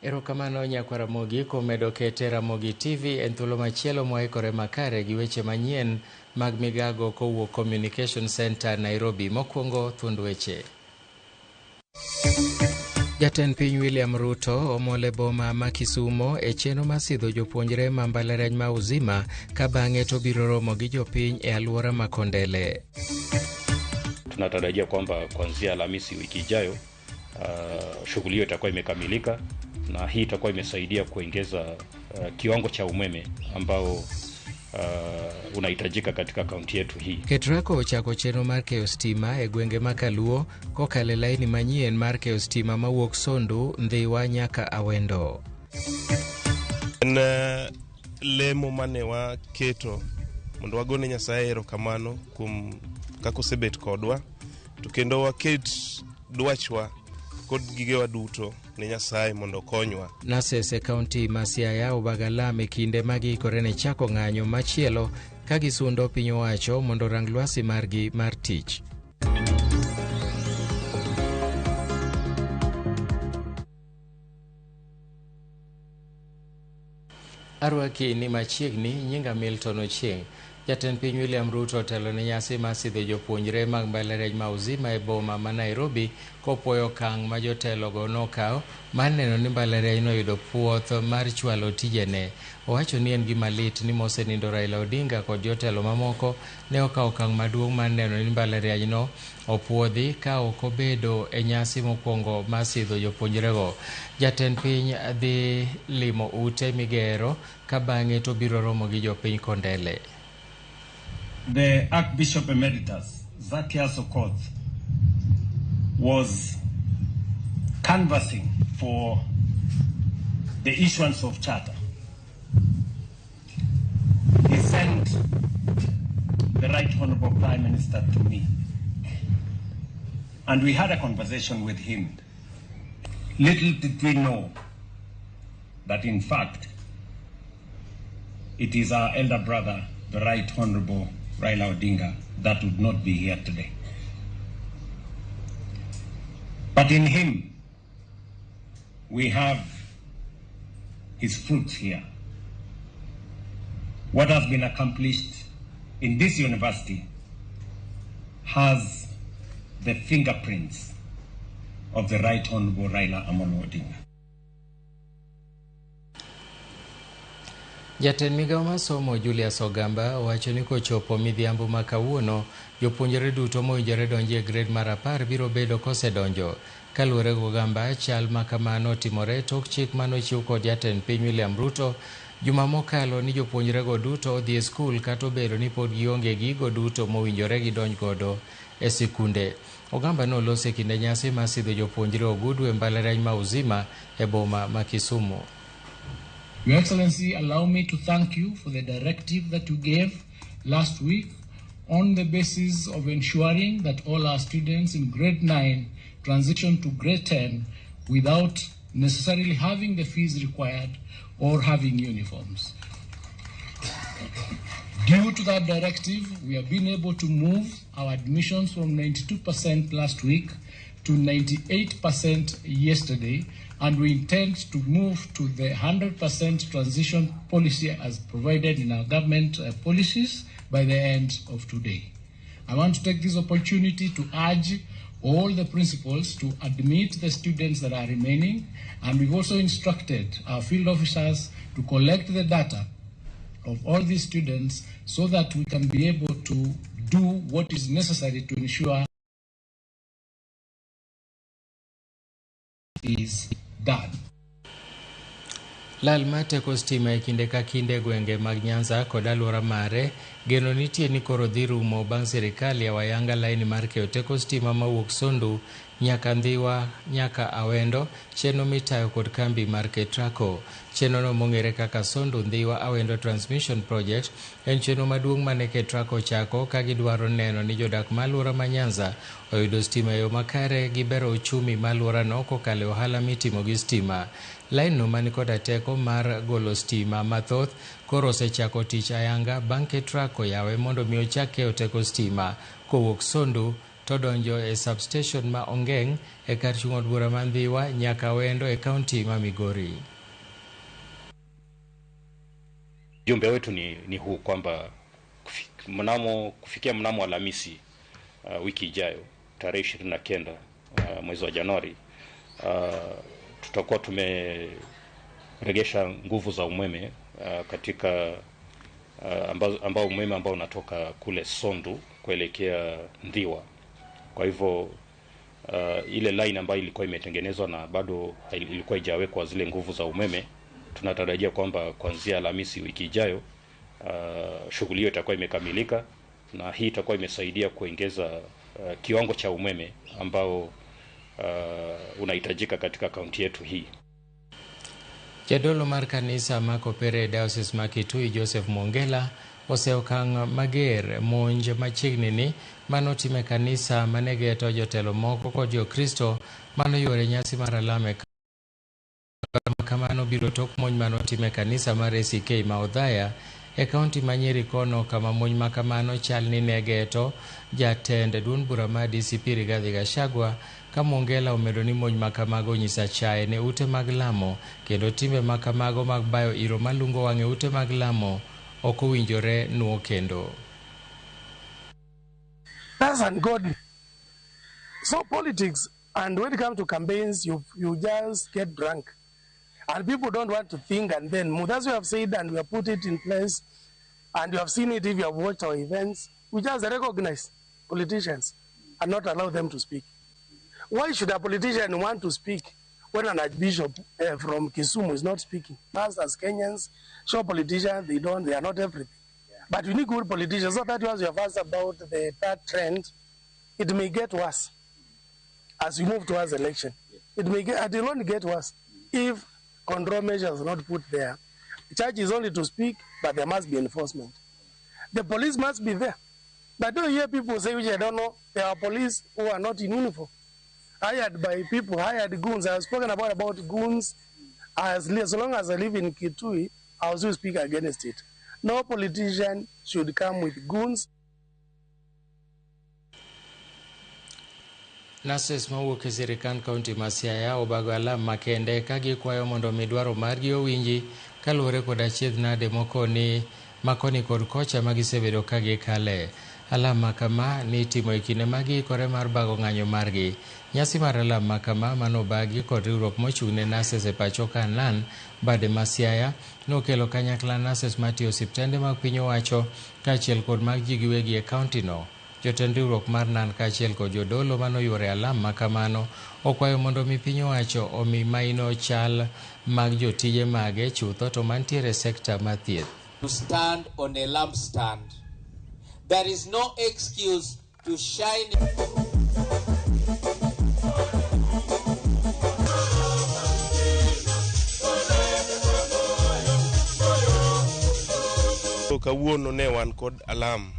Erokamano nyakwa Ramogi kuom medo kete Ramogi TV en thuolo machielo mwaikore makare gi weche manyien mag migago kowuok Communication Center Nairobi. Mokwongo thuond weche. Jatend piny William Ruto omol e boma ma Kisumo e chenro mar sidho jopuonjre ma mbalariany ma Uzima ka bang'e to biro romo gi jopiny e alwora ma Kondele. Tunatarajia kwamba kuanzia Alhamisi wiki ijayo shughuli hiyo itakuwa imekamilika na hii itakuwa imesaidia kuongeza kiwango cha umeme ambao unahitajika katika kaunti yetu hii. Ketraco ochako chenro mar keyo stima e gwenge ma Kaluo kokalo e laini manyien mar keyo stima mawuok Sondu, Ndhiwa nyaka Awendo. En lemo mane waketo mondo wagone Nyasaye erokamano kuom kaka osebet kodwa to kendo waket dwachwa kod gigewa duto ne Nyasaye mondo okonywa. Nurses e kaunti ma Siaya obaga lam e kinde ma giikore ne chako ng'anyo machielo ka gisundo piny owacho mondo orang lwasi margi mar tich. Arwaki ni machiegni, nyinga Milton Ochieng'. Jatend piny William Ruto otelo ne nyasi mar sidho jopuonjre mag mbalariany ma Uzima e boma ma Nairobi kopuoyo okang' ma jotelogo nokawo mar neno ni mbalariany noyudo puoth mar chwalo tijene. Owacho ni en gima lit ni mosenindo Raila Odinga kod jotelo mamoko ne okawo okang' maduong' mar neno ni mbalariany no opuodhi ka ok obedo e nyasi mokwongo mar sidho jopuonjrego. Jatend piny dhi limo ute migero ka bang'e to biro romo gi jopiny Kondele. The Archbishop Emeritus, Zacchaeus Okoth, was canvassing for the issuance of charter. He sent the Right Honorable Prime Minister to me, and we had a conversation with him. Little did we know that in fact, it is our elder brother, the Right Honorable Raila Odinga, that would not be here today. But in him, we have his fruits here. What has been accomplished in this university has the fingerprints of the Right Honorable Raila Amolo Odinga. Jatend migawo mar somo Julius Ogamba owacho ni kochopo midhiambo ma kawuono, jopuonjre duto mowinjore donjo e grade mar 10 biro bedo kosedonjo. Kaluwore gi Ogamba, chal ma kamano otimore tok chik manochiw kod jatend piny William Ruto juma mokalo ni jopuonjrego duto odhi e skul kata obedo ni pod gionge gigo duto mowinjore gidonj godo e sikunde. Ogamba noloso e kinde nyasi mar sidho jopuonjre ogudu e mbalariany ma Uzima e boma ma Kisumu. Your Excellency, allow me to thank you for the directive that you gave last week on the basis of ensuring that all our students in grade 9 transition to grade 10 without necessarily having the fees required or having uniforms. Due to that directive, we have been able to move our admissions from 92% last week to 98% yesterday, and we intend to move to the 100% transition policy as provided in our government policies by the end of today. I want to take this opportunity to urge all the principals to admit the students that are remaining, and we've also instructed our field officers to collect the data of all these students so that we can be able to do what is necessary to ensure is done. Lal mar teko stima e kinde ka kinde e gwenge mag Nyanza kod alwora mare geno nitie ni koro dhi rumo bang' sirikal yawo ayanga laini mar keyo teko stima mawuok Sondu nyaka Ndhiwa nyaka Awendo, chenro mitayo kod kambi mar Ketraco. Chenrono mong'ere kaka Sondu Ndhiwa Awendo Transmission Project en chenro maduong' mane Ketraco ochako ka gidwaro neno ni jodak ma alwora ma Nyanza oyudo stima e yo makare gi bero uchumi ma alworano kokalo e ohala mitimo gi stima. Lainno mani koda teko mar golo stima mathoth koro osechako tich ayanga bang' Ketraco yawe mondo mi ochak keyo teko stima kowuok Sondu to donjo e substation ma Ongeng' e kar chung' od bura ma Ndhiwa nyaka Wendo e kaunti ma Migori. Jumbe wetu ni huu kwamba kufikia mnamo Alhamisi wiki ijayo tarehe 29 mwezi wa Januari, tutakuwa tumeregesha nguvu za umeme katika ambao umeme ambao unatoka kule Sondu kuelekea Ndhiwa. Kwa hivyo ile line ambayo ilikuwa imetengenezwa na bado ilikuwa haijawekwa zile nguvu za umeme, tunatarajia kwamba kuanzia Alhamisi wiki ijayo shughuli hiyo itakuwa imekamilika, na hii itakuwa imesaidia kuongeza kiwango cha umeme ambao unahitajika katika kaunti yetu hii. Jadolo mar kanisa ma Kopere Diocese ma Kitui Joseph Mongela oseokang' mager monj machiegni ni manotime kanisa manegeto jotelo moko kod jokristo manoyuore nyasi mar alam e kamano biro tok monj manotime kanisa mar ACK ma Othaya e kaunti ma Nyeri kono, kama monj makamano chal ni negeto jatend duond bura mar DCP Rigathi Gachagua, ka Mongela omedo ni monj makamago onyiso achaye ne ute mag lamo kendo timbe makamago mag bayo iro malungo wang' e ute mag lamo ok owinjore nuo kendo. That's ungodly. So politics, and when it comes to campaigns, you just get drunk. And people don't want to think and then move. That's what we have said, and we have put it in place. And you have seen it if you have watched our events. We just recognize politicians and not allow them to speak. Why should a politician want to speak when an archbishop from Kisumu is not speaking? Us as Kenyans, show politicians, they are not everything. Yeah. But we need good politicians. So that was you have asked about the third trend. It may get worse as we move towards election. It will only get worse if control measures are not put there. The church is only to speak, but there must be enforcement. The police must be there. But don't hear people say, which I don't know, there are police who are not in uniform, hired by people, hired goons. I have spoken about goons. As long as I live in Kitui, I also speak against it. No politician should come with goons. Nurses mawuok e sirikand kaunti ma Siaya obago alam makende ka gikwayo mondo mi dwaro margi owinji kaluwore kod achiedh nade makoni kod kocha ma gisebedo ka gikale. Alam makama ni itimo e kinde ma giikore mar bago ng'anyo margi. Nyasi mar alam makama manobagi kod riwruok mochung' ne nurses e pacho ka NAN bade ma Siaya nokelo kanyakla nurses matiyo osiptende mag piny owacho kaachiel kod mag ji giwegi e kaunti no. Jotend riwruok mar NAN kaachiel kod jodolo manoyuore alam makamano okwayo mondo mi piny owacho omi maino chal mag jotije mage chutho to mantiere e sekta mar thieth. To stand on a lampstand. There is no excuse to shine. Kawuono ne wan kod alam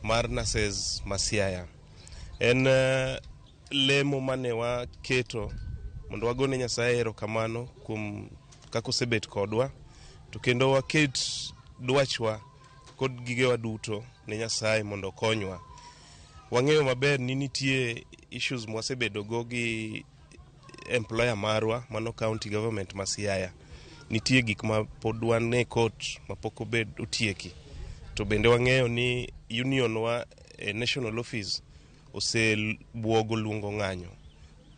mar nurses ma Siaya. En lemo mane waketo mondo wagone Nyasaye erokamano kuom kaka osebet kodwa, to kendo waket dwachwa kod gigewa duto ne Nyasaye mondo okonywa. Wang'eyo maber ni nitie issues mwasebedo go gi employer marwa, mano county government ma Siaya. Nitie gik ma pod wan e court mapok obed otieki. To bende wang'eyo ni union wa e national office osebuogo luongo ng'anyo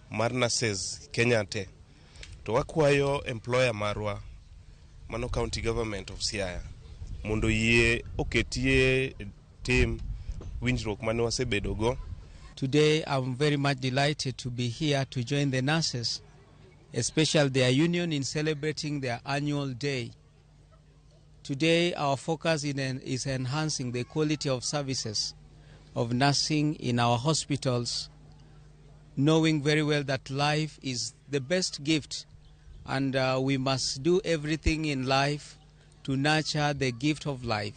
mar nurses Kenya te. To wakwayo employer marwa, mano county government of Siaya, mondo yie oketie tim winjruok mane wasebedo go. Today I'm very much delighted to be here to join the nurses, especially their union, in celebrating their annual day. Today our focus is enhancing the quality of services of nursing in our hospitals, knowing very well that life is the best gift and we must do everything in life to nurture the gift of life.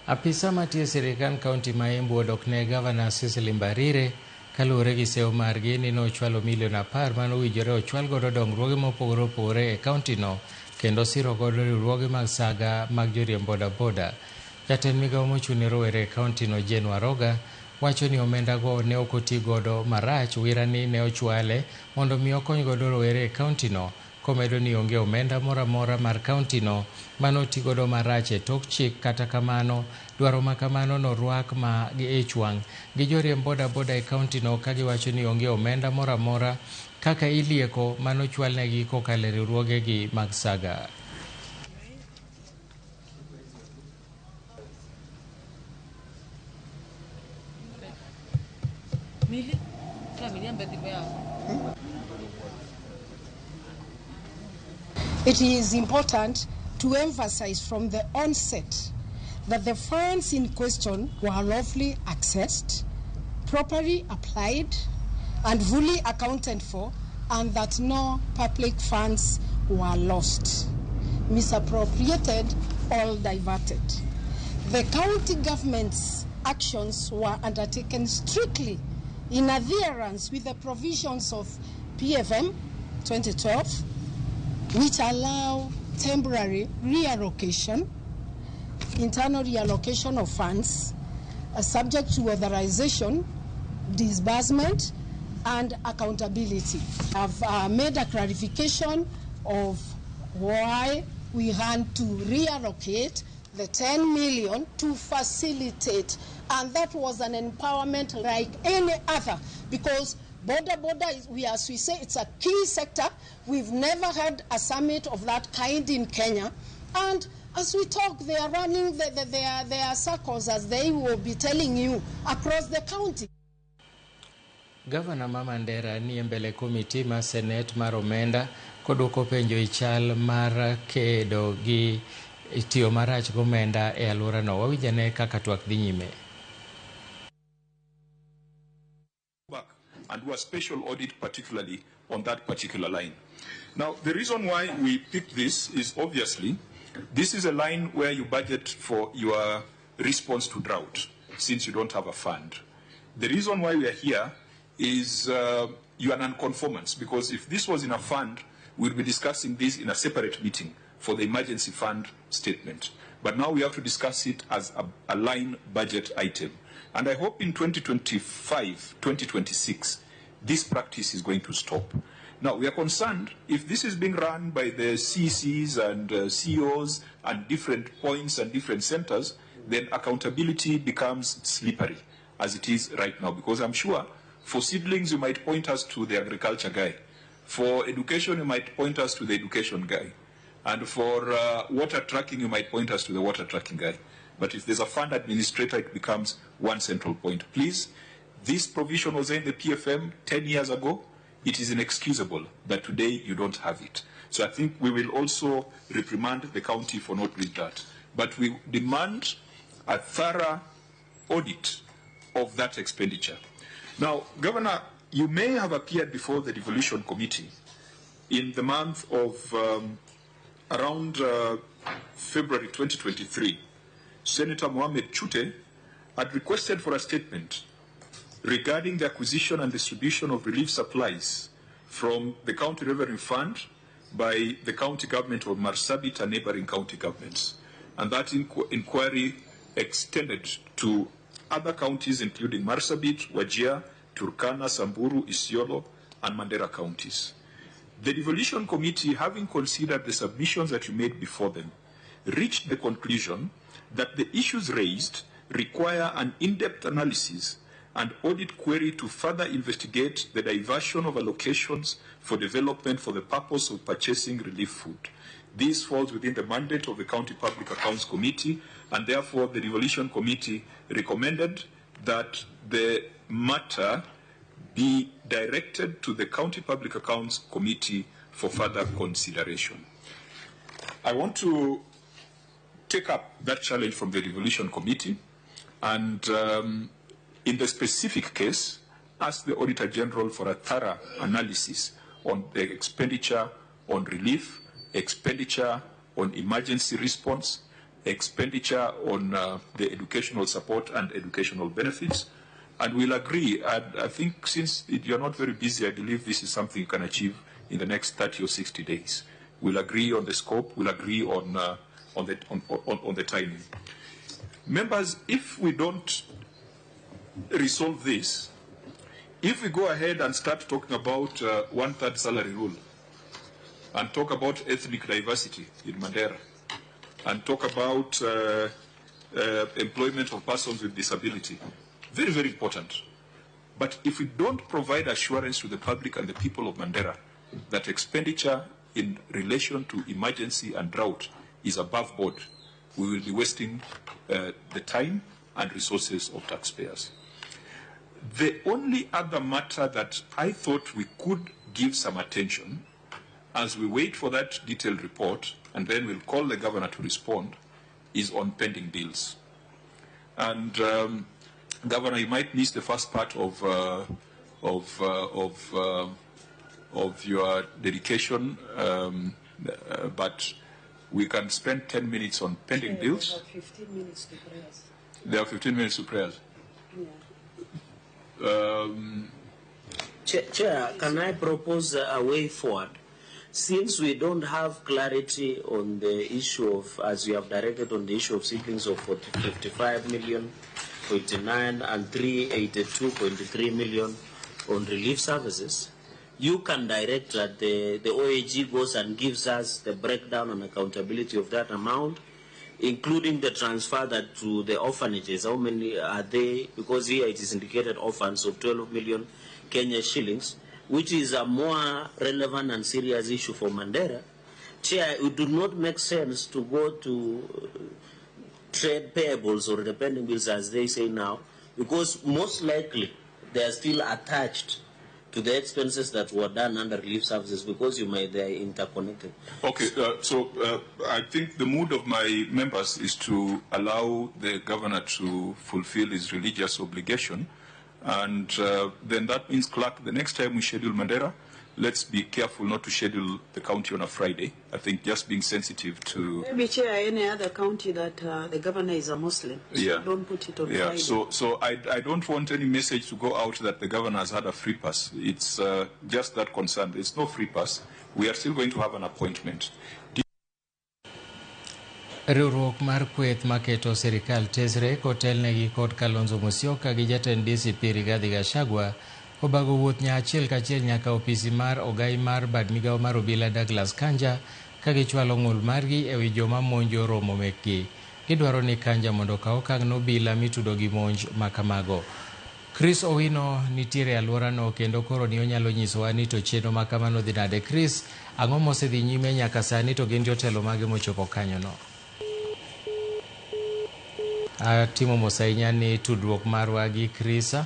Apisa matiyo e sirikand kaunti ma Embu odok ne gavana Cecily Mbarire kaluwore gi sewo margi ni nochwalo milion 10 manowinjore ochwal godo dongruoge mopogore opogore e kaunti no kendo siro godo riwruoge mag saga mag joriemb bodaboda. Jatend migawo mochung' ne rowere e kaunti no Jane Waroga wacho ni omendago ne ok oti godo marach. Wira ni ne ochwale mondo mi okony godo rowere e kauntino, komedo ni onge omenda moro amora mar kauntino mane oti godo marach e tok chik. Kata kamano, dwaro ma kamano norwak ma gi ich wang' gi joriemb bodaboda e kauntino ka giwacho ni onge omenda moro amora kaka ilieko manochwalnegi kokalo e riwruogegi mag saga. It is important to emphasize from the onset that the funds in question were lawfully accessed, properly applied, and fully accounted for, and that no public funds were lost, misappropriated, or diverted. The county government's actions were undertaken strictly in adherence with the provisions of PFM 2012, which allow temporary reallocation, internal reallocation of funds, subject to authorization, disbursement, and accountability. I've made a clarification of why we had to reallocate the 10 million to facilitate, and that was an empowerment like any other, because Boda Boda is, we, as we say, it's a key sector. We've never had a summit of that kind in Kenya. And as we talk, they are running their circles, as they will be telling you, across the county. Gavana ma Mandera ni e mbele komiti mar senet mar omenda koduoko penjo e chal mar kedo gi tiyo marach gomenda e alworano. Wawinj ane kaka twak dhi nyime. Back and do a special audit particularly on that particular line. Now, the reason why we picked this is obviously this is a line where you budget for your response to drought, since you don't have a fund. The reason why we are here is your non-conformance, because if this was in a fund, we'll be discussing this in a separate meeting for the emergency fund statement. But now we have to discuss it as a line budget item. And I hope in 2025, 2026, this practice is going to stop. Now, we are concerned if this is being run by the CECs and CEOs and different points and different centers, then accountability becomes slippery, as it is right now. Because I'm sure for seedlings, you might point us to the agriculture guy. For education, you might point us to the education guy. And for water tracking, you might point us to the water tracking guy. But if there's a fund administrator, it becomes one central point. Please, this provision was in the PFM 10 years ago. It is inexcusable that today you don't have it. So I think we will also reprimand the county for not doing that. But we demand a thorough audit of that expenditure. Now, Governor, you may have appeared before the Devolution Committee in the month of around February 2023. Senator Mohamed Chute had requested for a statement regarding the acquisition and distribution of relief supplies from the County Revenue Fund by the county government of Marsabit and neighboring county governments. And that inquiry extended to other counties, including Marsabit, Wajir, Turkana, Samburu, Isiolo, and Mandera counties. The Devolution Committee, having considered the submissions that you made before them, reached the conclusion that the issues raised require an in-depth analysis and audit query to further investigate the diversion of allocations for development for the purpose of purchasing relief food. This falls within the mandate of the County Public Accounts Committee, and therefore the Devolution Committee recommended that the matter be directed to the County Public Accounts Committee for further consideration. I want to take up that challenge from the Devolution Committee and in the specific case, ask the Auditor General for a thorough analysis on the expenditure on relief, expenditure on emergency response, expenditure on the educational support and educational benefits. And we'll agree, and I think since you're not very busy, I believe this is something you can achieve in the next 30 or 60 days. We'll agree on the scope, we'll agree on the timing. Members, if we don't resolve this, if we go ahead and start talking about one-third salary rule and talk about ethnic diversity in Mandera and talk about employment of persons with disability, very, very important. But if we don't provide assurance to the public and the people of Mandera that expenditure in relation to emergency and drought is above board, we will be wasting the time and resources of taxpayers. The only other matter that I thought we could give some attention as we wait for that detailed report, and then we'll call the governor to respond, is on pending bills. And Governor, you might miss the first part of your dedication, but we can spend 10 minutes on pending bills. There are 15 minutes to prayers. There are 15 minutes to prayers. Yeah. Chair, can I propose a way forward? Since we don't have clarity on the issue of, as you have directed, on the issue of seedlings of 55 million, 49 and 382.3 million on relief services, you can direct that the OAG goes and gives us the breakdown and accountability of that amount, including the transfer that to the orphanages. How many are they? Because here it is indicated orphans of 12 million Kenya shillings, which is a more relevant and serious issue for Mandera. Chair, it would not make sense to go to trade payables or the pending bills, as they say now, because most likely they are still attached to the expenses that were done under relief services, because you may, they are interconnected. Okay, so I think the mood of my members is to allow the governor to fulfill his religious obligation, and then that means, clerk, the next time we schedule Mandera, let's be careful not to schedule the county on a Friday. I think just being sensitive to... Maybe, Chair, any other county that the governor is a Muslim. So yeah. Don't put it on yeah. Friday. So I don't want any message to go out that the governor has had a free pass. It's just that concern. There's no free pass. We are still going to have an appointment. Riwruok mar kweth maketo sirikal tesre kotelnegi kod Kalonzo Musyoka gi jatend DCP Rigathi Gachagua obago wuoth nya achiel kachiel nyaka ofisi mar ogai mar bad migawo mar obila Douglas Kanja ka gichwalo ng'ul margi ewi joma monjo romo mekgi. Gidwaro ni Kanja mondo okaw okang' ne obila mitudo gi monj makamago. Chris Owino nitiere e alworano kendo koro ni onyalo nyisowa ni to chenro makamano dhi nade. Chris, ang'o mosedhi nyime nyaka sani to gin jotelo mage mochopo kanyono? Atimo mos ahinya ni tudruok marwa gi Chris,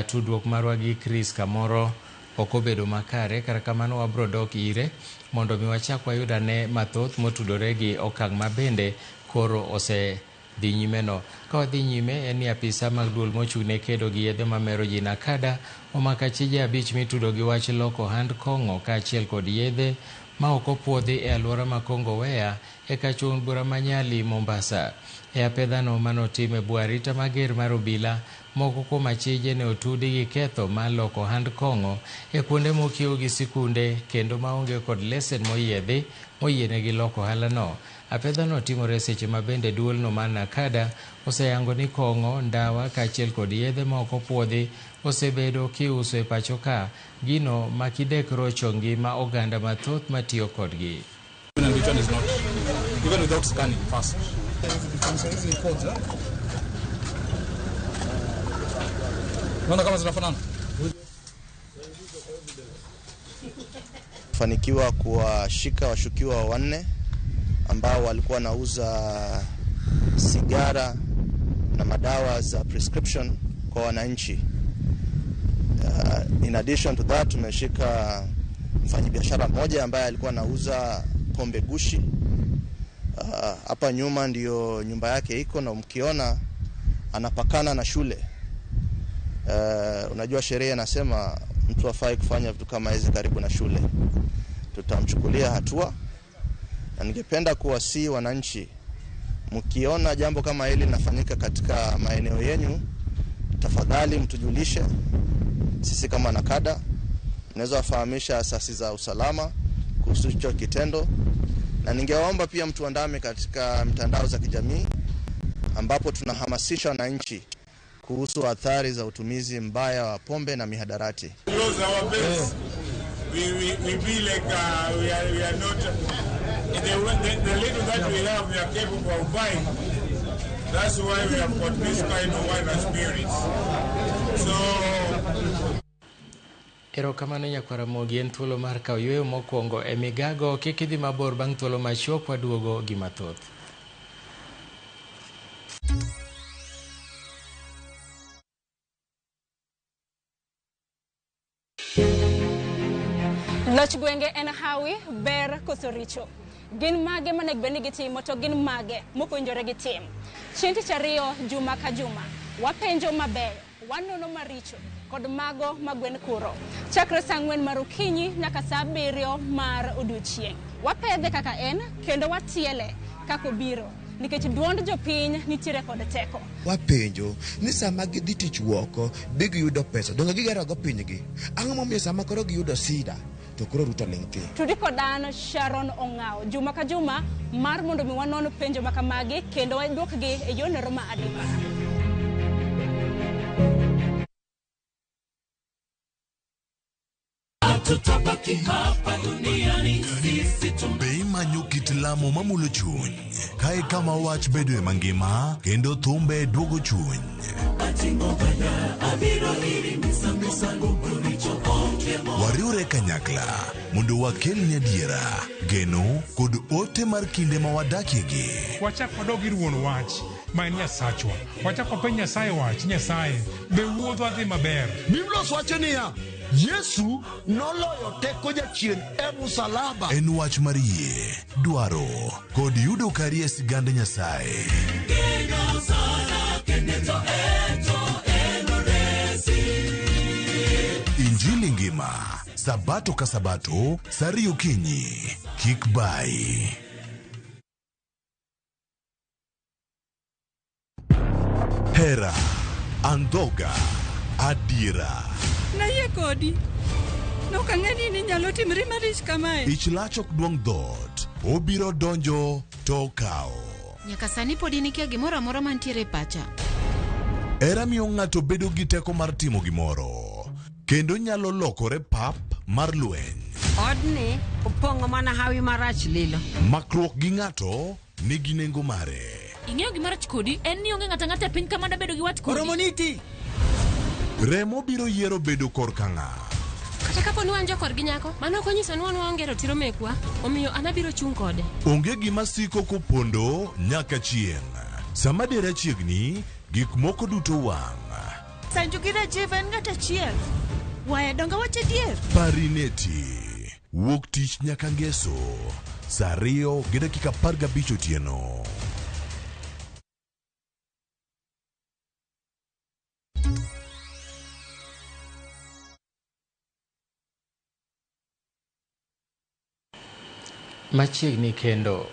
tudruok marwa gi Chris kamoro ok obedo makare. Kata kamano wabro dok ire mondo mi wachak wayud ane mathoth motudore gi okang' ma bende koro osedhi nyime no. Ka wadhi nyime en ni apisa mag duol mochung' ne kedo gi yedhe mamero ji NACADA omako achije 5 mitudo gi wach loko ohand kong'o kaachiel kod yedhe ma ok opuodhi e alwora ma Kongowea e kachung' bura ma Nyali, Mombasa. E apedhano manotim e bwo arita mager mar obila, moko kuom achije ne otudi gi ketho mar loko ohand kong'o e kuonde mokiewo gi sikunde kendo maonge kod lesen moyiedhi moyienegi loko ohalano. Apedhano timore seche ma bende duolno mar NACADA oseyango ni kong'o, ndawa kaachiel kod yedhe ma ok opuodhi osebedo kiuso e pacho ka, gino ma kidek rocho ngima oganda mathoth matiyo kodgi. Even without scanning first. Naona kama zinafanana. Fanikiwa kuwashika washukiwa 4 ambao walikuwa wanauza sigara na madawa za prescription kwa wananchi. In addition to that, tumeshika mfanyabiashara mmoja ambaye alikuwa anauza pombe gushi. Hapa nyuma ndio nyumba yake iko, na mkiona anapakana na shule. Unajua sheria inasema mtu hafai kufanya vitu kama hizi karibu na shule. Tutamchukulia hatua, na ningependa kuwasihi wananchi, mkiona jambo kama hili linafanyika katika maeneo yenu, tafadhali mtujulishe. Sisi kama NACADA mnaweza wafahamisha asasi za usalama kuhusu hicho kitendo, na ningewaomba pia mtuandame katika mitandao za kijamii ambapo tunahamasisha wananchi kuhusu athari za utumizi mbaya wa pombe na mihadarati. We feel like we are not the little that we have, we are capable of buying. That's why we have got this kind of wine and spirits. So Erokamano nyakwara Ramogi, en thuolo mar kawo yueyo mokwongo e migago. Kik idhi mabor, bang' thuolo machuok waduogo gi mathoth. Loch gwenge en hawi, ber koso richo? Gin mage monego bed ni gitimo to gin mage mokowinjore gitim? Chieng' tich ariyo juma ka juma, wapenjo mabeyo, wanono maricho kod mago ma gwen kuro. Chakre saa 4 mar okinyi nyaka saa 7 mar odiochieng'. Wapedhe kaka en kendo watiele kaka obiro, nikech duond jopiny nitiere kod teko. Wapenjo ni sama gidhi tich woko be giyudo pesa, donge gigerogo pinygi? Ang'o momiyo sama koro giyudo sida to koro Ruto ling' thi? Tudi kod an Sharon Ong'awo juma ka juma mar mondo mi wanon penjo makamagi kendo waduokgi e yorno ma adimba. Be imanyo kit lamo mamulo chuny? Kae kama wach bedoe mangima kendo thumbe duogo chuny. Wariwre kanyakla mondo wakelni adiera, geno kod ote mar kinde ma wadakiegi. Wachak wadog ir wuon wach ma en Nyasachwa. Wachak wapenj Nyasaye wach, Nyasaye be wuodhwa dhi maber? Biblos wacho niya, Yesu noloyo teko jachien e musalaba. En wach mar yie, dwaro kod yudo kari e sigand Nyasaye. Injili ngima, Sabato ka Sabato, saa 2 okinyi. Kik bai. Hera, andhoga, adiera. Nayie kodi. Nok ang'e ni nyalo timri marich kamae. Ich lach ok duong' dhoot, obiro donjo to okawo. Nyaka sani pod in ikia gimoro amora mantiere e pacha. Hera miyo ng'ato bedo gi teko mar timo gimoro, kendo nyalo lokore pap mar lweny. Odni opong'o mana hawi marach lilo. Makruok gi ng'ato nigi nengo mare. Ing'eyo gima rach kodi en ni onge ng'ato ang'ata e piny ka mane bedo gi wat kodi. Oromo niti. Remo biro yiero bedo korka ng'a. Kata kapo ni wan jokorgi nyako, mano ok onyiso ni wan waonge ratiro mekwa, omiyo an abiro chung' kode. Onge gima siko kopondo nyaka chieng'. Sama dera chiegni, gik moko duto wang'. Sanju gi Rajiv en ng'at achiel. Waya donge wach adier? Parineti, wuok tich nyaka ngeso, saa 2:15 otieno. Machiegni kendo.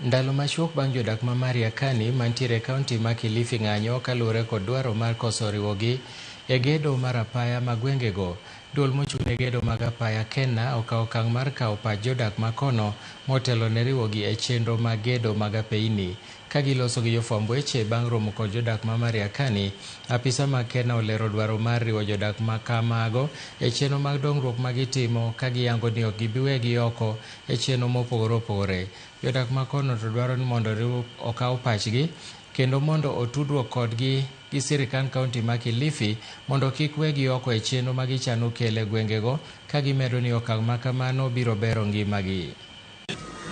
Ndalo machuok bang' jodak ma Mariakani mantiere e kaunti ma Kilifi ng'anyo kaluwore kod dwaro mar koso riwogi e gedo mar apaya ma gwengego. Duol mochung' ne gedo mag apaya Kena okawo okang' mar kawo pach jodak makono motelo ne riwogi e chenro mag gedo mag apeini. Ka giloso gi jofwamb weche bang' romo kod jodak ma Mariakani, apisa mag Kena olero dwaro mar riwo jodak ma kamago e chenro mag dongruok ma gitimo ka giyango ni ok gibi wegi oko e chenro mopogore opogore. Jodak makono to dwaro ni mondo okaw pachgi kendo mondo otudruok kodgi gi sirikand kaunti ma Kilifi mondo kik wegi oko e chenro ma gichano kelo e gwengego ka gimedo ni okang' ma kamano biro bero ngimagi.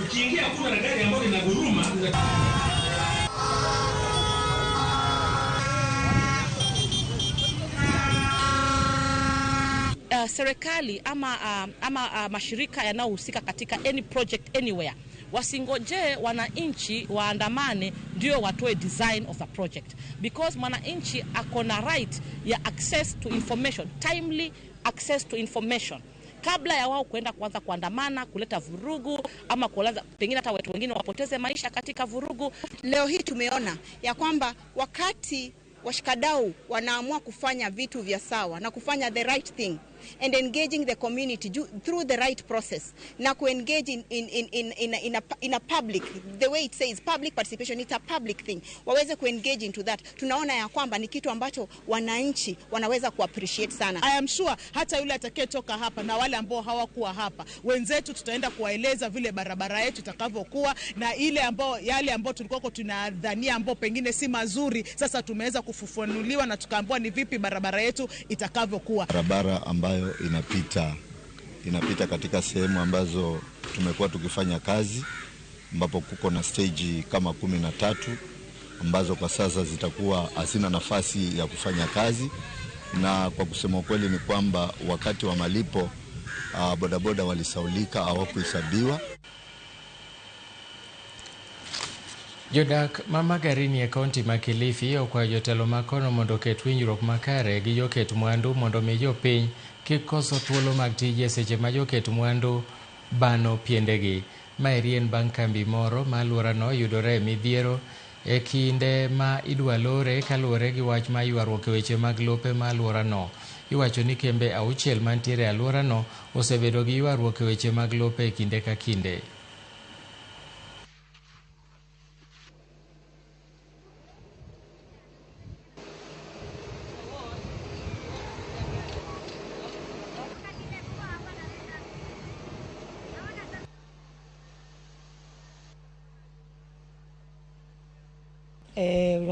Ukiingia kuna na gari ambayo inaguruma. Serikali ama mashirika yanayohusika katika any project anywhere wasingoje wananchi waandamane ndio watoe design of a project, because mwananchi akona right ya access to information, timely access to information, kabla ya wao kuenda kuanza kuandamana, kuleta vurugu ama kuanza pengine hata watu wengine wapoteze maisha katika vurugu. Leo hii tumeona ya kwamba wakati washikadau wanaamua kufanya vitu vya sawa na kufanya the right thing, and engaging the community through the right process na kuengage in a public, the way it says public participation, it's a public thing, waweze kuengage into that. Tunaona ya kwamba ni kitu ambacho wananchi wanaweza kuappreciate sana. I am sure hata yule atakayetoka hapa na wale ambao hawakuwa hapa, wenzetu tutaenda kuwaeleza vile barabara yetu itakavyokuwa na ile ambao yale ambao tulikuwa tunadhania ambao pengine si mazuri, sasa tumeweza kufufunuliwa na tukaambiwa ni vipi barabara yetu itakavyokuwa. Barabara ambayo inapita katika sehemu ambazo tumekuwa tukifanya kazi, ambapo kuko na stage kama 13 ambazo kwa sasa zitakuwa hazina nafasi ya kufanya kazi. Na kwa kusema ukweli ni kwamba wakati wa malipo bodaboda walisaulika, hawakuhesabiwa. Jodak ma Magarini e kaunti ma Kilifi okwayo jotelo makono mondo oket winjruok makare gi joket mwandu mondo mi jopiny kik koso thuolo mag tije seche ma joket mwandu bano piendegi. Maeri en bang' kambi moro ma alworano yudore e midhiero e kinde ma idwa lore kaluwore gi wach ma ywaruok e weche mag lope ma alworano. Iwacho ni kembe 6 mantiere e alworano osebedo gi ywaruok e weche mag lope e kinde ka kinde.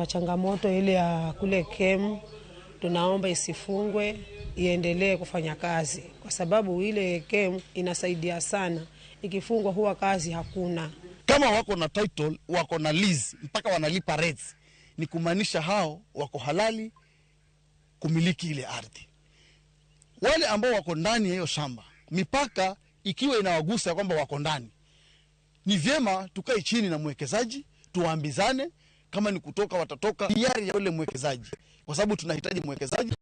Kuna changamoto ile ya kule KEM, tunaomba isifungwe, iendelee kufanya kazi kwa sababu ile KEM inasaidia sana. Ikifungwa huwa kazi hakuna. Kama wako na title, wako na lease, mpaka wanalipa rates, ni kumaanisha hao wako halali kumiliki ile ardhi. Wale ambao wako ndani ya hiyo shamba, mipaka ikiwa inawagusa kwamba wako ndani, ni vyema tukae chini na mwekezaji, tuambizane. Kama ni kutoka watatoka hiari ya yule mwekezaji, kwa sababu tunahitaji mwekezaji.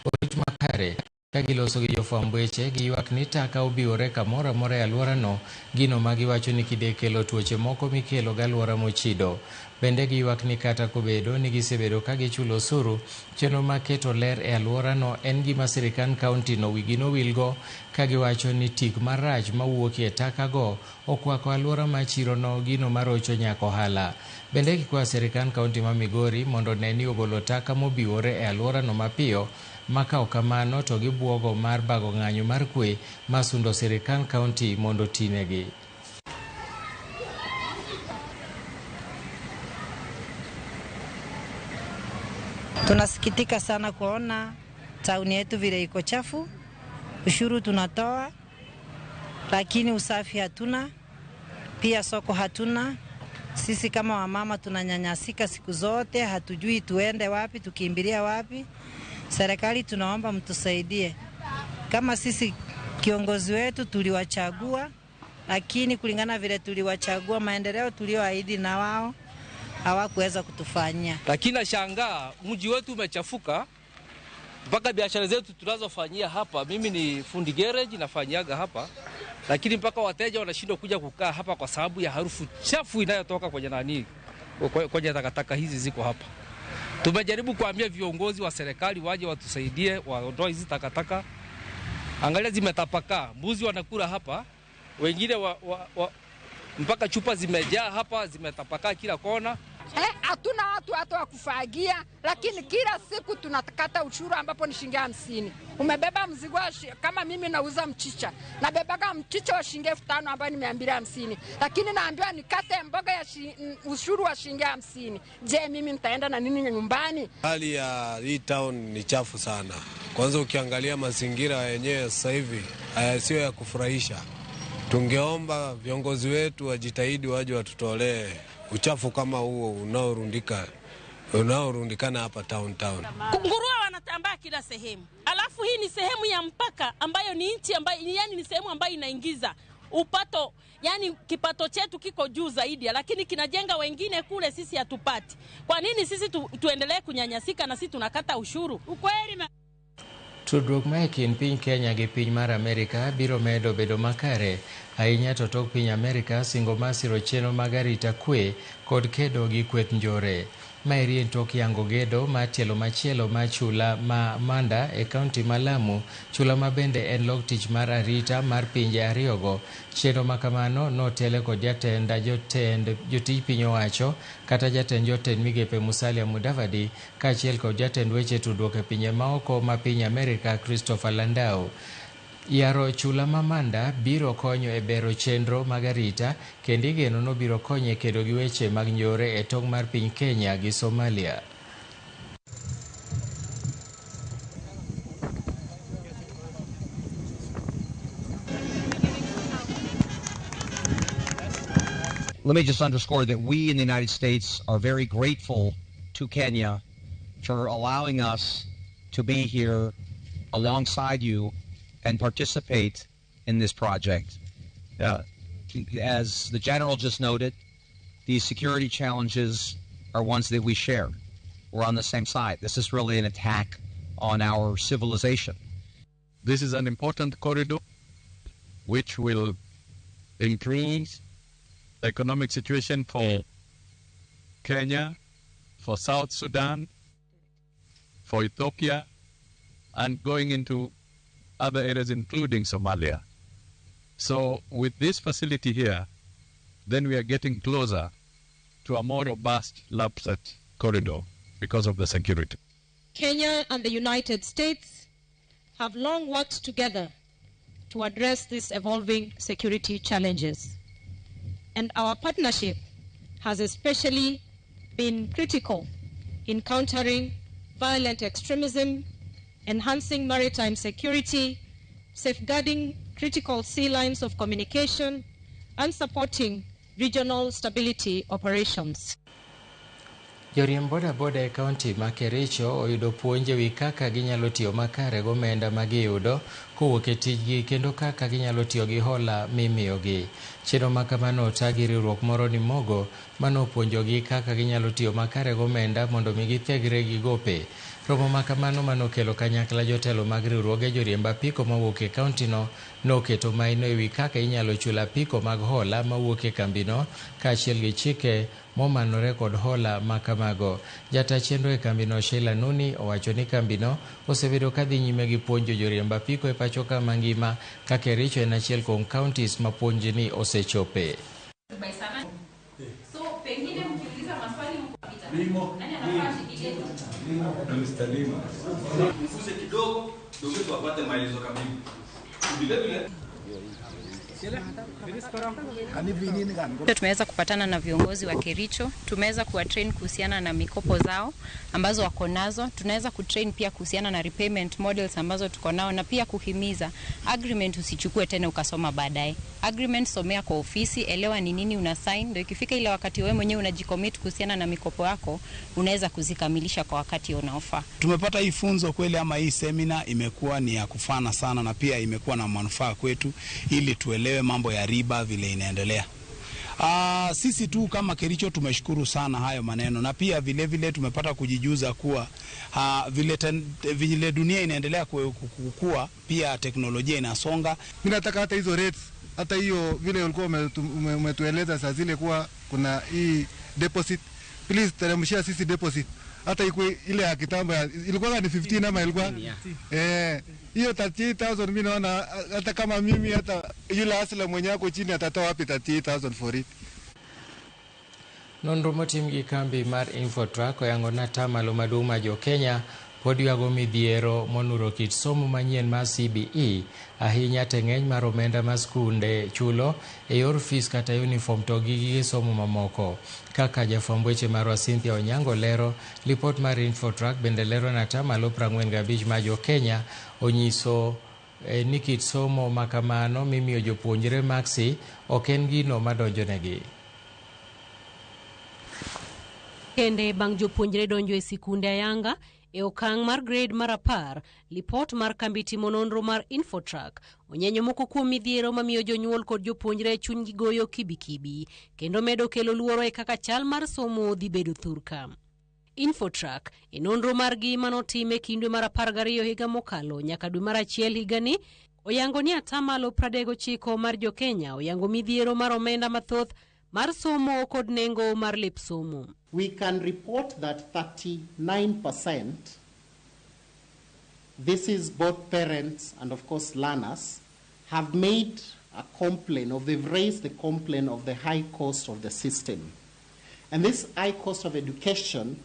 Orit makare ka giloso gi jofwamb weche giywak ni taka obiwore kamoro amora e alworano, gino ma giwacho ni kide kelo tuoche moko mikelo gi alwora mochido. Bende giywak ni kata kobedo ni gisebedo ka gichulo osuru, chenro mar keto ler e alworano en gima sirikand kaunti no wigi nowilgo, ka giwacho ni tik marach mawuok e taka go okwako alwora ma chirono, gino marocho nyaka ohala. Bende gikwayo sirikand kaunti ma Migori mondo one ni ogolo taka mobiwore e alworano mapiyo, ma ka ok kamano to gibuogo mar bago ng'anyo mar kwe masundo sirikand kaunti mondo otinegi. Tunasikitika sana kuona tauni yetu vile iko chafu. Ushuru tunatoa, lakini usafi hatuna, pia soko hatuna. Sisi kama wamama tunanyanyasika siku zote, hatujui tuende wapi, tukimbilia wapi. Serikali tunaomba mtusaidie. Kama sisi kiongozi wetu tuliwachagua, lakini kulingana vile tuliwachagua, maendeleo tulioahidi na wao hawakuweza kutufanyia. Lakini nashangaa mji wetu umechafuka mpaka biashara zetu tunazofanyia hapa. Mimi ni fundi garage nafanyaga hapa, lakini mpaka wateja wanashindwa kuja kukaa hapa kwa sababu ya harufu chafu inayotoka kwenye nani, kwenye takataka hizi ziko hapa. Tumejaribu kuambia viongozi wa serikali waje watusaidie waondoe hizi takataka. Angalia zimetapakaa, mbuzi wanakula hapa, wengine mpaka chupa zimejaa hapa, zimetapakaa kila kona. Hatuna watu hata wa kufagia, lakini kila siku tunakata ushuru ambapo ni shilingi 50. Umebeba mzigo kama mimi nauza mchicha, nabebaga mchicha wa shilingi 5000 ambayo ni 250, lakini naambiwa nikate mboga ya ushuru wa shilingi 50. Je, mimi nitaenda na nini nyumbani? Hali ya hii town ni chafu sana. Kwanza ukiangalia mazingira yenyewe sasa hivi sio ya kufurahisha. Tungeomba viongozi wetu wajitahidi waje watutolee uchafu kama huo unaorundikana hapa town. Nguruwe wanatambaa kila sehemu. Alafu hii ni sehemu ya mpaka ambayo ni nchi ambayo, yani ni sehemu ambayo inaingiza upato, yani kipato chetu kiko juu zaidi, lakini kinajenga wengine kule, sisi hatupati. Kwa nini sisi tuendelee kunyanyasika na sisi tunakata ushuru? Ukweli. Tudruok ma e kind piny Kenya gi piny mar Amerika biro medo bedo makare Ahinya to tok piny Amerika singo mar siro chenro mag arita kwe kod kedo gi kweth njore. Maeri en tok yango gedo mar tielo machielo mar chula ma Manda e kaunti ma Lamu, chula ma bende en lok tich mar arita mar pinje ariyogo. Chenro ma kamano notele kod jatend jotend jotij piny owacho kata jatend jotend migepe Musalia Mudavadi kaachiel kod jatend weche tudruok e pinje maoko ma piny Amerika Christopher Landau. Yaro chula ma Manda biro konyo e bero chenro mag arita kendo igeno nobiro konyo e kedo gi weche mag njore e tong' mar piny Kenya gi Somalia. Let me just underscore that we in the United States are very grateful to Kenya for allowing us to be here alongside you and participate in this project. As the general just noted, these security challenges are ones that we share. We're on the same side. This is really an attack on our civilization. This is an important corridor which will improve the economic situation for Kenya, for South Sudan, for Ethiopia, and going into other areas including Somalia. So with this facility here, then we are getting closer to a more robust LAPSSET corridor because of the security. Kenya and the United States have long worked together to address these evolving security challenges. And our partnership has especially been critical in countering violent extremism, enhancing maritime security, safeguarding critical sea lines of communication, and supporting regional stability operations. Joriemb bodaboda e kaunti ma Kericho oyudo puonj ewi kaka ginyalo tiyo makare gomenda ma giyudo kowuok e tijgi kendo kaka ginyalo tiyo gi hola mimiyogi. Chenro ma kamano ota gi riwruok moro ni Mogo manopuonjogi kaka ginyalo tiyo makare gomenda mondo mi githegre gi gope. Romo ma kamano manokelo kanyakla jotelo mag riwruoge joriemb apiko mawuok e kauntino noketo maino ewi kaka inyalo chul apiko mag hola mawuok e kambino kaachiel gi chike momanore kod hola ma kamago. Jata chenro e kambino Sheila Nuni owacho ni kambino osebedo kadhi nyime gi puonjo joriemb apiko e pacho ka mangima ka Kericho en achiel kuom counties ma puonjni osechope. Mfuse kidogo ndio wapate maelezo kamili. Vile vile Tumeweza kupatana na viongozi wa Kericho, tumeweza kuwatrain kuhusiana na mikopo zao ambazo wako nazo, tunaweza kutrain pia kuhusiana na repayment models ambazo tuko nao, na pia kuhimiza agreement usichukue tena ukasoma baadaye. Agreement somea kwa ofisi, elewa ni nini una sign, ndio ikifika ile wakati wewe mwenyewe unajicommit kuhusiana na mikopo yako, unaweza kuzikamilisha kwa wakati unaofaa. Tumepata hii funzo kweli, ama hii semina imekuwa ni ya kufana sana na pia imekuwa na manufaa kwetu ili tuelewe mambo ya riba vile inaendelea. Sisi tu kama Kericho tumeshukuru sana hayo maneno, na pia vile vile tumepata kujijuza kuwa vile dunia inaendelea kukua, pia teknolojia inasonga. Mimi nataka hata hizo rates, hata hiyo vile ulikuwa umetueleza saa zile kuwa kuna hii deposit, please teremshia sisi deposit. Hata ile ya kitambo ilikuwa ni 15 ama ilikuwa hiyo 38,000. Mimi naona hata kama mimi hata yule asla mwenye yako chini atatoa wapi 38,000 for it. Nonro motim gi kambi mar Infotrack oyango ni atamalo maduong' mar jo Kenya pod ywago midhiero monuro kit somo manyien mar CBE, ahinya to ng'eny mar omenda ma skunde chulo e yor fees kata uniform to gi gige somo mamoko. Kaka jafwamb weche marwa Cynthia Onyango lero, lipot mar Infotrack bende lero ni atamalo 45 mar jo Kenya onyiso ni kit somo makamano mimiyo jopuonjre maksi ok en gino madonjonegi. Kende bang' jopuonjre donjo e sikunde ayanga e okang' mar grade mar 10, lipot mar kambi timo nonro mar Infotrack onyenyo moko kuom midhiero mamiyo jonyuol kod jopuonjre chunygi goyo kibikibi kendo medo kelo luoro e kaka chal mar somo dhi bedo thurka. Infotrack e nonro margi manotim e kind dwe mar 12 higa mokalo nyaka dwe mar 1 higani Oyango ni atamalo 39 mar jokenya oyango midhiero mar omenda mathoth mar somo kod nengo mar lep somo. We can report that 39%, this is both parents and of course learners, have made a complaint, or they've raised the complaint of the high cost of the system. And this high cost of education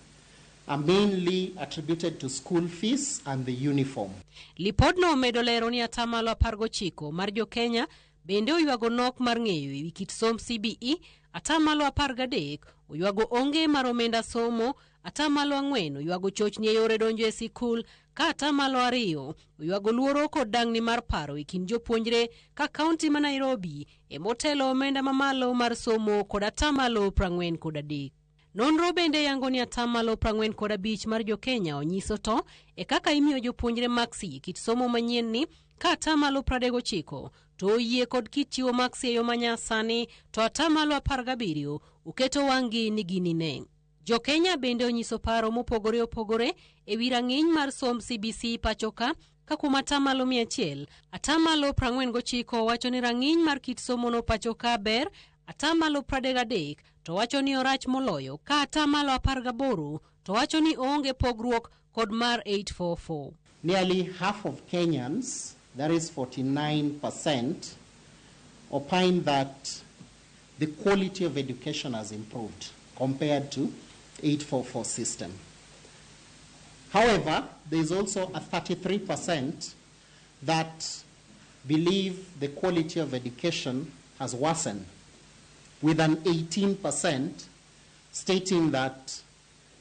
are mainly attributed to school fees and the uniform. Lipodno omedo lero ni atamalo 19 mar jokenya bende oywago nok mar ng'eyo ewi kit somb CBE, atamalo 13 oywago onge mar omenda somo, atamalo 4 oywago chochni e yore donjo e sikul, ka atamalo 2 oywago luoro kod dang'ni mar paro e kind jopuonjre ka kaunti ma Nairobi emotelo omenda mamalo mar somo kod atamalo 43. Nonro bende yango ni atamalo 45 mar jokenya onyiso to e kaka imiyo jopuonjre maksi kit somo manyien ni ka atamalo 39 to oyie kod kit chiwo maksi e yo manyasani to atamalo 17 oketo wang'gi ni ginine. Jokenya bende onyiso paro mopogore opogore ewi rang'iny mar somb CBC pacho ka kuom atamalo 100, atamalo 49 wacho ni rang'iny mar kit somono pacho ka ber, atamalo 33 to wacho ni orach moloyo ka atamalo 18 to wacho ni oonge pogruok kod mar 844. Nearly half of Kenyans, that is 49%, opine that the quality of education has improved compared to 844 system. However, there is also a 33% that believe the quality of education has worsened, with an 18% stating that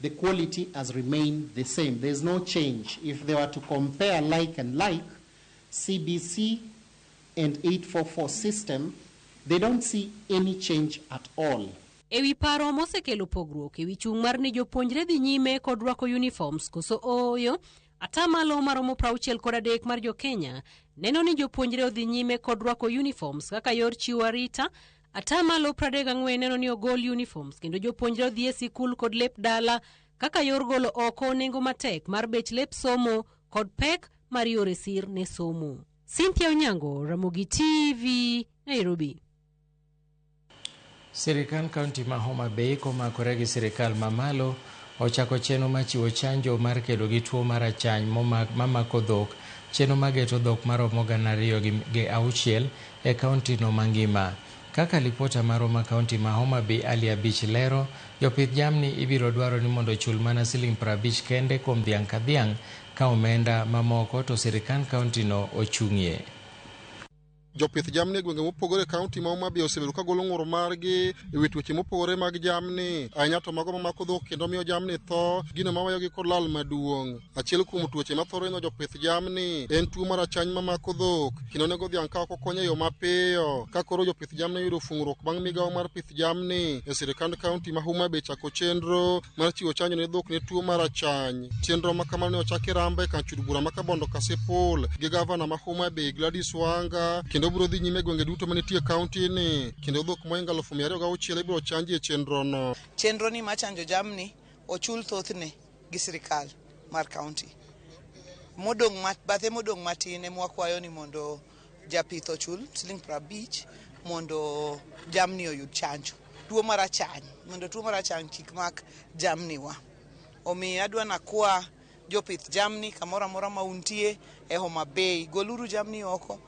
the quality has remained the same. There is no change. If they were to compare like and like, CBC and 844 system, they don't see any change at all. Ewi paro mosekelo pogruok ewi chung' mar ni jopuonjre dhi nyime kod rwako uniforms koso ooyo, atamalo maromo 63 mar jokenya neno ni jopuonjre odhi nyime kod rwako uniforms kaka yor chiwo arita, atamalo 34 neno ni ogol uniforms kendo jopuonjre odhi e sikul kod lep dala kaka yor golo oko nengo matek mar bech lep somo kod pek mar yore sir ne somo. Cynthia Onyango, Ramogi TV, Nairobi. Sirikal kaunti ma Homa Bay komakore gi sirikal mamalo ochako chenro mar chiwo chanjo mar kedo gi tuo mar achany mamako dhok, chenro mageto dhok maromo 206 e kaunti no mangima. Kaka lipota marwa ma kaunti ma Homa Bay Ali Abich lero, jopith jamni ibiro dwaro ni mondo ochul mana siling 50 kende kuom dhiang' ka dhiang' ka omenda mamoko to sirikal kaunti no ochung'ie. Jopith jamni e gwenge mopogore e kaunti ma Homa Bay osebedo ka golo ng'ur margi e wi tuoche mopogore mag jamni, ahinya to mago mamako dhok kendo miyo jamni tho, gino maweyogi kod lal maduong'. Achiel kuom tuoche mathoro hinyo jopith jamni en tuo mar achany mamako dhok kendo nego dhiang' ka ok okonye e yo mapiyo. Ka koro jopith jamni oyudo fung'ruok bang' migawo mar pith jamni e sirikand kaunti ma Homa Bay chako chenro mar chiwo chanjo ne dhok ne tuo mar achany. Chenro ma kamano ne ochaki Ramba e kar chud bura ma Kabondo Kasipul gi gavana ma Homa Bay Gladys Wanga, kendo biro dhi nyime gwenge duto manitie e kaunti ni, kendo dhok mohingo 206 ibiro chanji e chenro no. Chenro ni mar chanjo jamni ochul thothne gi sirikal mar kaunti. Modong' bathe modong' matin ema wakwayo ni mondo japith ochul siling 50 mondo jamni oyud chanjo. Tuo mar achany, mondo tuo mar achany kik mak jamni wa. Omiyo adwa nakwa jopith jamni kamoro amora ma untie e Homa Bay, goluru jamni oko.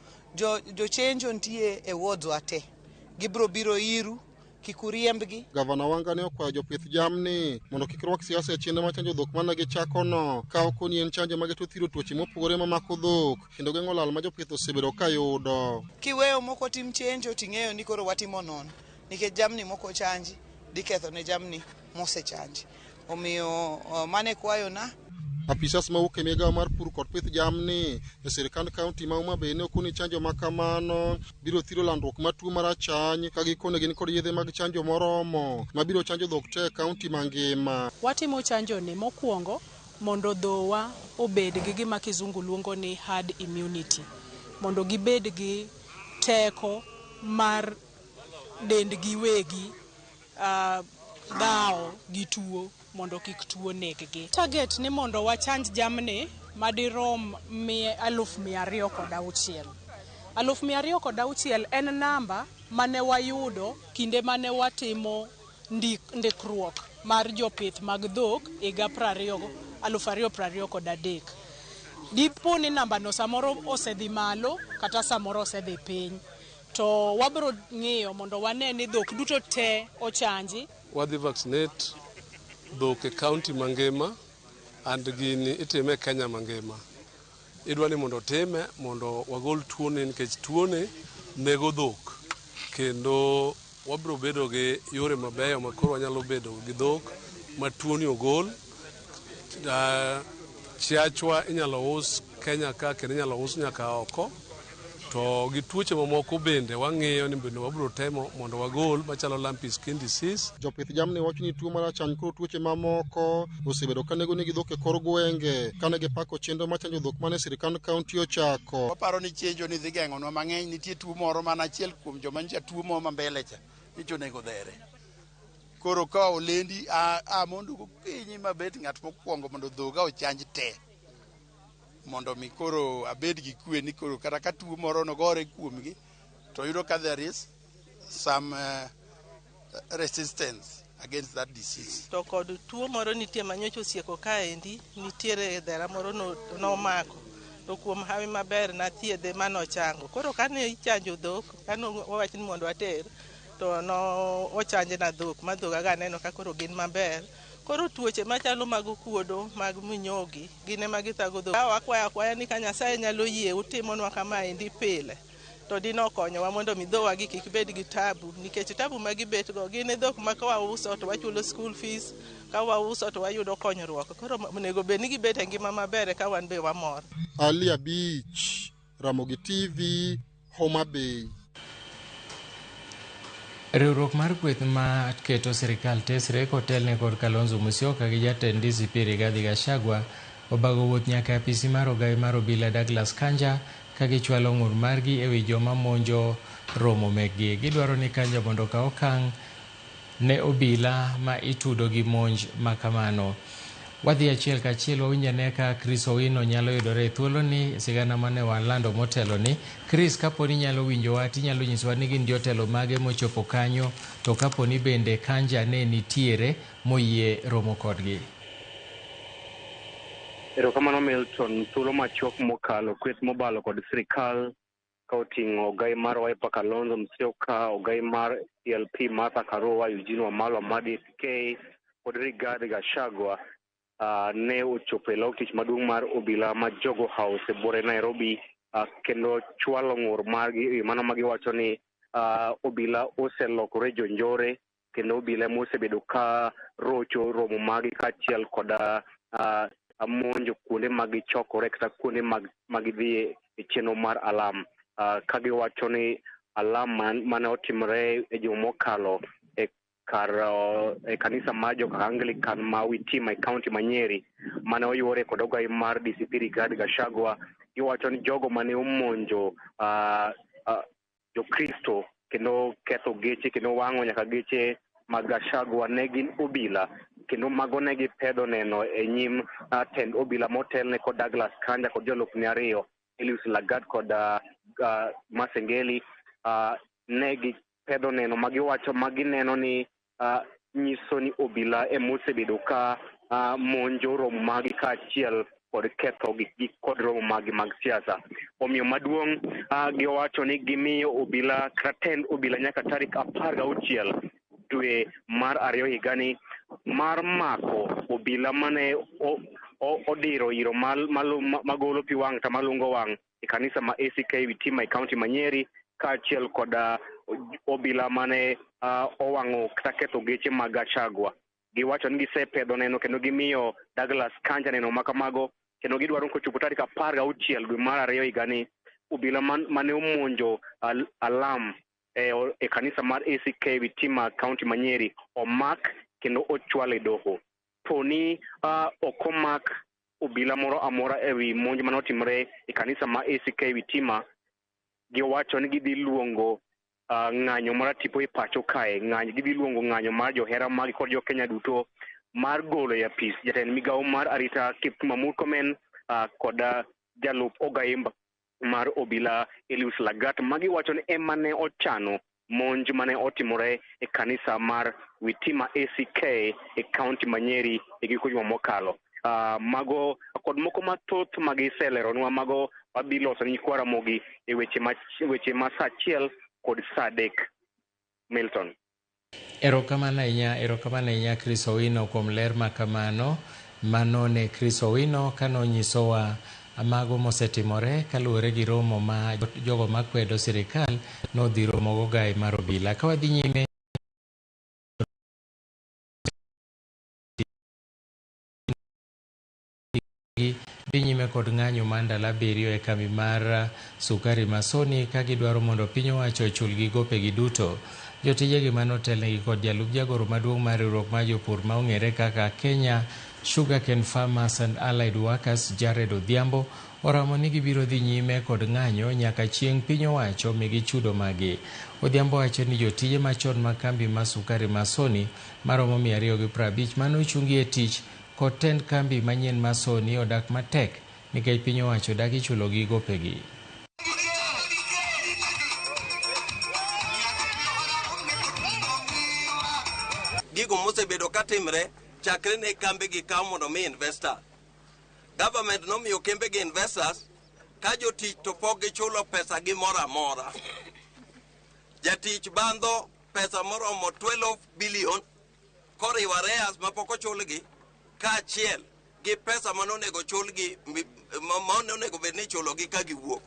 Jochenjo nitie e wards wa te, gibiro biro iru, kik uriembgi. Gavana Wanga ne okwayo jopith jamni mondo kik rwak siasa e chenro mar chanjo dhok mane gichakono, ka ok ni en chanjo mageto thiro tuoche mopogore mamako dhok kendo geng'o lal ma jopith osebedo ka yudo. Kiweyo moko tim chenjo ting'eyo ni koro watimo nono, nikech jamni moko chanji dhi ketho ne jamni mosechanji. Omiyo mane kwayona. Apisas mawuok e migawo mar pur kod pith jamni e sirikand kaunti ma Homa Bay ne okoni chanjo ma kamano biro thiro landruok mar tuo mar achany ka gikone gin kod yedhe mag chanjo moromo mabiro chanjo dhok te e kaunti mangima. Watimo chanjo ni mokwongo mondo dhowa obed gi gima kizungu luongo ni herd immunity, mondo gibed gi teko mar dendgi wegi dhawo gi tuo mondo kik tuo neggi. Target ni mondo wachanj jamni madirom 206,000. 206,000 en namba mane wayudo kinde mane watimo ndikruok mar jopith mag dhok higa 2023. Dipo ni nambano samoro osedhi malo kata samoro osedhi piny. To wabro ng'iyo mondo wane ni dhok duto te ochanji. Wadhi vaccinate dhok e county mangima and gini itime e Kenya mangima. Idwa ni mondo otime mondo wagol tuoni nikech tuoni nego dhok kendo wabiro bedo gi yore mabeyo ma koro wanyalo bedo gi dhok ma tuoni ogol. Chiachwa inyalo us Kenya ka kendo inyalo us nyaka oko. To gi tuoche mamoko bende wang'iyo ni bende wabiro temo mondo wagol machalo lumpy skin disease. Jopith jamni wacho ni tuo mar achany kod tuoche mamoko osebedo ka nego negi dhok e kor gwenge kane gipako chenro mar chanjo dhok mane sirkand kaunti ochako. Waparo ni chenjo ni dhi geng'onwa mang'eny. Nitie tuo moro mana achiel kuom joma nyicha tuo moro ma mbele cha nyicha onego dhere. Koro ka olendi a mondo gokinyi mabet ng'at mokwongo mondo dhoga ochanj te, mondo mi koro abed gi kwe ni koro kata ka tuo moro nogore kuomgi to yudo ka there is some resistance against that disease. To kod tuo moro nitie manyocha osieko kaendi, nitiere dhera moro nomako. To kuom hawi maber nathiedhe manochango. Koro kane ichanjo dhok, kane wawach ni mondo water, to no ochanjna dhok ma dhoga ga aneno ka koro gin maber. Koro tuoche machalo mag okuodo, mag minyogi, gin ema githago dhok. Wakwayo akwaya ni ka Nyasaye nyalo yie utimonwa kamaendi pile, to dino konyowa mondo mi dhowagi kik bed gi tabu, nikech tabu ma gibet go gin e dhok ma ka wauso to wachulo school fees, ka wauso to wayudo konyruok. Koro onego bed ni gibet e ngima maber ka wan be wamor. Ali Abich, Ramogi TV, Homa Bay. Riwruok mar kweth ma keto sirikal tesre kotelne kod Kalonzo Musyoka gi jatend DCP Rigathi Gachagua obago wuoth nyaka e apisi mar ogawi mar obila Douglas Kanja ka gichwalo ng'ur margi ewi joma monjo romo mekgi. Gidwaro ni Kanja mondo okaw okang' ne obila ma itudo gi monj ma kamano. Wadhi achiel kachiel wawinj ane ka Chris Owino nyalo yudore e thuoloni sigana mane walando moteloni. Chris, kaponi inyalo winjowa tinyalo nyisowa ni gin jotelo mage mochopo kanyo, to kaponi bende Kanja ne nitiere moyie romo kodgi. Erokamano Milton, thuolo machuok mokalo kweth mobalo kod sirikal ka oting'o ogai mar Wiper Kalonzo Musyoka, ogai mar CLP Martha Karua, Eugene Wamalwa mar DCK kod Rigathi Gachagua ne ochopo e law tich maduong' mar obila ma Jogoo House e buore Nairobi, kendo chwalo ng'ur margi e mano ma giwacho ni obila oselokore jonjore kendo obila mosebedo ka rocho romo margi kaachiel kod monjo kuonde ma gichokore kata kuonde ma gidhiye e chenro mar alam, ka giwacho ni alam mane otimore e juma mokalo e kar e kanisa mar joka Anglican ma Witima e county ma Nyeri mane oyuore kod ogai mar DCP Rigathi Gachagua. Giwacho ni jogo mane omonjo Jokristo kendo ketho geche kendo wang'o nyaka geche mag Gachagua ne gin obila, kendo mago ne gipedho neno e nyim tend obila motelne kod Douglas Kanja kod jolupne ariyo Elius Lagat kod Masengeli. Ne gipedho neno magiwacho magineno ni nyiso ni obila emosebedo ka monjo romo magi kaachiel kod ketho gi kod romo magi mag siasa. Omiyo maduong' giwacho ni gimiyo obila kata tend obila nyaka tarik 16 dwe mar 2 higani mar mako obila mane odiro iro magolo pi wang' kata malungo wang' e kanisa ma ACK Witima e county ma Nyeri kaachiel kod obila mane owang'o kata ketho geche mag Gachagua. Giwacho ni gisepedho neno kendo gimiyo Douglas Kanja neno makamago, kendo gidwaro kochopo tarik 16 dwe mar 2 higani obila mane omonjo alam e kanisa mar ACK Witima county ma Nyeri omak kendo ochwal e doho. Poni ok omak obila moro amora ewi monj mane otimore e kanisa ma ACK Witima, giwacho ni gidhi luongo ng'anyo mar tipo e pacho kae, gidhi luongo ng'anyo mar johera magi kod jokenya duto mar golo e apis jatend migawo mar arita Kipchumba Murkomen kod jalup Ogai mar obila Elius Lagat magiwacho ni ema ne ochano monj mane otimore e kanisa mar Witima ACK e kaunti ma Nyeri e giko juma mokalo. Mago kod moko mathoth magiseleronwa mago wadhi loso ne nyikwa Ramogi e weche ma saa 1 kod saa 3. Milton. Erokamano ahinya Chris Owino kuom ler ma kamano. Mano ne Chris Owino kanonyisowa mago mosetimore kaluwore gi romo ma jogo makwedo sirikal nodhi romogo gai mar obila. Ka wadhi nyime dhi nyime kod ng'anyo mar ndalo 7 e kambi mar sukari Masoni ka gidwaro mondo piny owacho ochulgi gopegi duto. Jotijegi manotelnegi kod jalup jagoro maduong' mar riwruok mar jopur ma ong'ere kaka Kenya Sugarcane Farmers and Allied Workers Jared Odhiambo oramo ni gibiro dhi nyime kod ng'anyo nyaka chieng' piny owacho migi chudo magi. Odhiambo wacho ni jotije machon mag kambi mar sukari Masoni maromo 250 manochungi e tich kod tend kambi manyien Masoni odak matek nikech piny owacho dagi chulogi gopegi. Gigo mosebedo katimre chakre ne kambe gi kaw mondo mi investor. Government nomiyo kembe gi investors ka jotich to pok gichulo pesa gi moro amora. Jatich bandho pesa moromo 12 billion koriwo arrears mapok ochulgi kaachiel gi pesa manonego chulgi manonego bed ni ichulogi ka giwuok.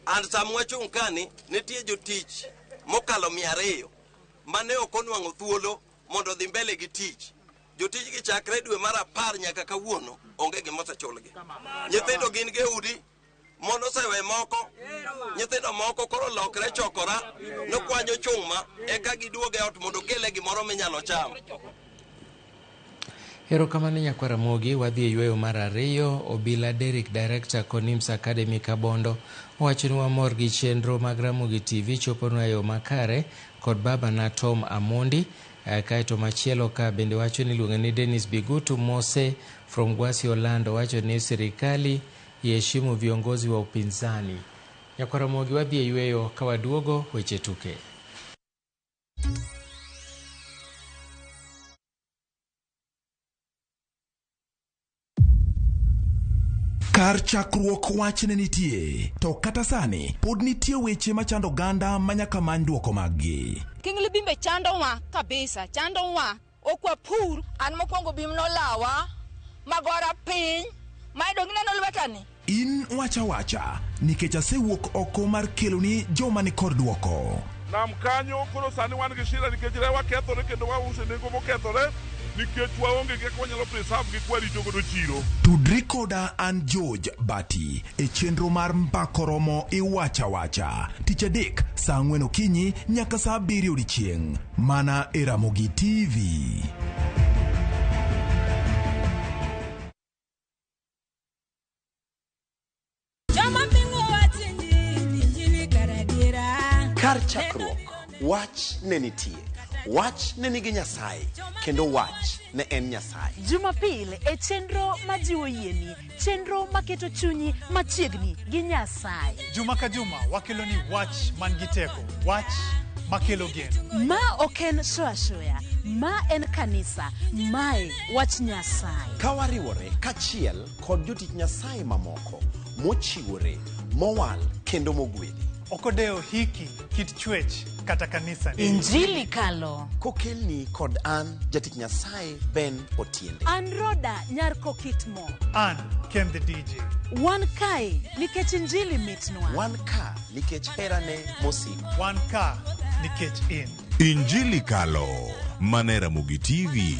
And sama wachung' kani nitie jotich mokalo 200 mane ok onwang'o thuolo mondo odhi mbele gi tich. Jotij gi chakre dwe mar 10 nyaka kawuono onge gima osechulgi. Nyithindo gin gi udi, mon osewe moko, nyithindo moko koro lokre chokora, nokwanyo chuma eka giduogo e ot mondo okele gimoro minyalo cham. Erokamano nyakwar Ramogi, wadhi e yweyo mar 2. Obila Derrick Director Konims Academy Kabondo owacho ni wamor gi chenro mag Ramogi TV choponwa e yo makare kod baba na Tom Amondi. Kaeto machielo ka bende wacho ni iluonge ni Dennis Bigutu Mose from Gwasi Orlando wacho ni serikali iheshimu viongozi wa upinzani. Nyakwar Ramogi wadhi e yweyo ka waduogo weche tuke. Kar chakruok wach ne nitie, to kata sani pod nitie weche machando oganda manyaka many duoko maggi. King Libimbe chandowa kabisa, chandowa. Ok wapur. An mokwongo bim nolawa, magora piny, ma idong' ineno lwetani. In wacha wacha, nikech asewuok oko mar keloni joma ni kod duoko. Nam kanyo koro sani wan gi shida nikech rewa kethore kendo wauso e nengo mokethore nikech waonge gi kaka wanyalo preserve gi kwarito godo chiro. Tudri koda an George Bati e chenro mar Mbako Romo Iwacha Wacha tich adek saa 4 okinyi nyaka saa 7 odiechieng' mana e Ramogi TV. Kar chakruok, wach ne nitie. Wach ne nigi Nyasaye, kendo wach ne en Nyasaye. Jumapil e chenro majiwo yieni, chenro maketo chunyi machiegni gi Nyasaye. Juma ka juma wakelo ni wach man gi teko, wach makelo geno. Ma ok en show ashoya, ma en kanisa, mae wach Nyasaye. Ka wariwore kachiel kod jotich Nyasaye mamoko mochiwore, mowal kendo mogwedhi. Ok odewo hiki, kit chwech kata kanisa ni. Injili kalo. Kokelni kod an jatich Nyasaye Ben Otiende. An Roda nyar Kokitmo. An Ken the DJ. Wan kae nikech Injili mitnwa. Wan ka nikech herane mosiko. Wan ka nikech in. Injili kalo mana Ramogi TV.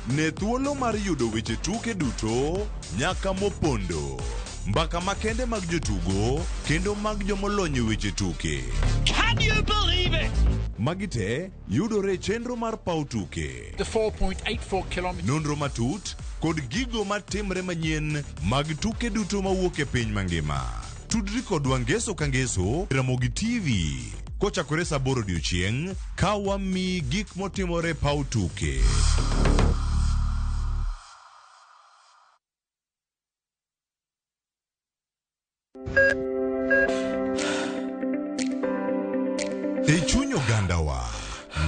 Ne thuolo mar yudo weche tuke duto nyaka mopondo. Mbaka makende mag jotugo kendo mag jomolony e weche tuke. Can you believe it? Magi te yudore e chenro mar paw tuke. The 4.84 kilometers. Nonro matut kod gigo matimre manyien mag tuke duto mawuok e piny mangima. Tudri kodwa ngeso ka ngeso Ramogi TV. kochakore saa 8 odiochieng' ka wamiyi gik motimore e paw tuke. E chuny ogandawa,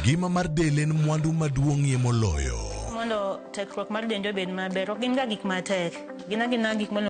ngima mar del en mwandu maduong'ie moloyo. Mondo tekruok mar dendi obed maber, ok gin ga gik matek. Gin agina gik